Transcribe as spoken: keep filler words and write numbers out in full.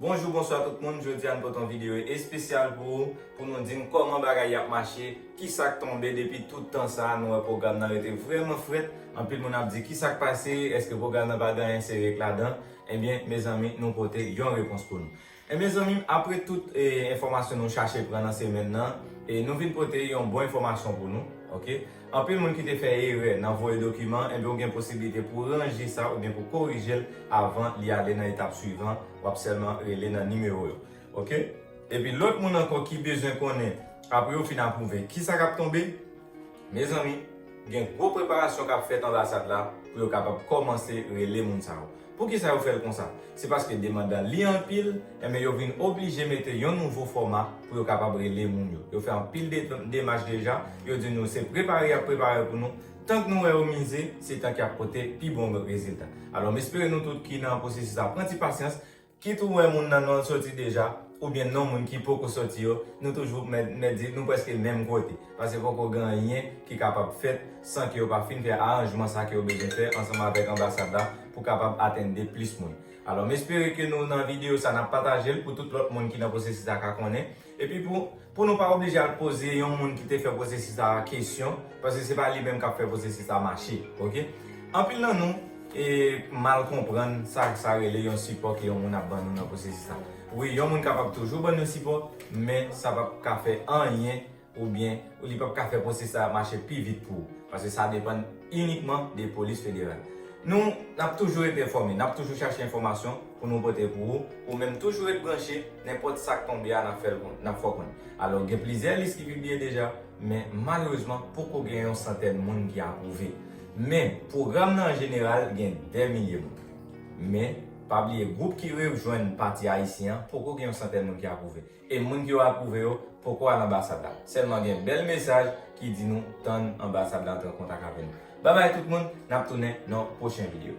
Bonjou, bonswa tout moun. Jodi a nou pote yon videyo espesyal pou ou, pou nou di n kòman bagay y ap mache, ki sa k tonbe depi tout tan sa a. Nou wè pwogram nan rete vrèman frèt. Anpil moun ap di ki sa k pase, èske pwogram nan pa gen anyen serye k ladan? Ebyen, mezanmi, nou pote yon repons pou nou. E mezanmi, apre tout e, enfòmasyon nou chache pran nan semèn nan, e nou vin pote yon bon enfòmasyon pou nou, oke? Anpil moun ki te fè erè nan voye dokiman, ebyen ou gen posiblite pou ranje sa oubyen pou korije l avan li ale nan etap swivan, w ap sèlman rele nan nimewo yo. Oke? Epi lòt moun ankò ki bezwen konnen, apre yo fin apwouve, ki sa k ap tonbe? Mezanmi, gen gwo preparasyon k ap fèt anbasad la pou yo kapab kòmanse rele moun sa yo. Poukisa yo fè l konsa? Se paske demandan li anpil, enben yo vin oblije mete yon nouvo fòma pou yo kapab rele moun yo. Yo fè anpil de, demach deja, yo di nou se prepare y ap prepare pou nou. Tan k nou wè yo mize, se tan k y ap pote pi bon rezilta. Alò, m espere nou tout ki nan pwosesis la pran ti pasyans, kit ou wè moun nan non soti deja, oubyen non moun ki poko soti yo, nou toujou mèt, mèt di nou prèske menm kote. Paske poko gen anyen ki kapab fèt san ke yo pa fin fè aranjman sa ke yo bezwen fè ansanm avèk anbasad la pou kapab atende plis moun. Alò, m espere ke nou nan videyo sa n ap pataje l pou tout lòt moun ki nan pwosesis la ka konnen. Epi pou, pou nou pa oblije al poze yon moun ki te fè pwosesis la kesyon, paske se pa li menm k ap fè pwosesis la mache, oke? Anpil nan nou e mal konprann sa, sa rele yon sipò ke yon moun ap ban nou nan pwosesis la. Wi, yon moun kapab toujou ban nou sipò, men sa p ap ka fè anyen oubyen li p ap ka fè pwosesis la mache pi vit pou ou, paske sa depann inikman de polis federal. Nou, n ap toujou rete enfòme, n ap toujou chache enfòmasyon pou nou pote pou ou, ou menm toujou ret branche, nenpòt sa k tonbe a, n ap fè l konn, n ap fè w konnen. Alò, gen plizyè lis ki pibliye deja, men malerezman, poko gen yon santèn moun ki apwouve. Men, pwogram nan an jeneral gen dè milye moun. Men, pa bliye, gwoup ki rejwenn Pati Ayisyen an, poko gen yon santèn moun ki apwouve. E moun ki yo apwouve yo, poko al anbasad la. Sèlman gen bèl mesaj ki di nou tann anbasad la antre an kontak avè nou. Babay tout moun, n ap tounen nan yon pwochen videyo.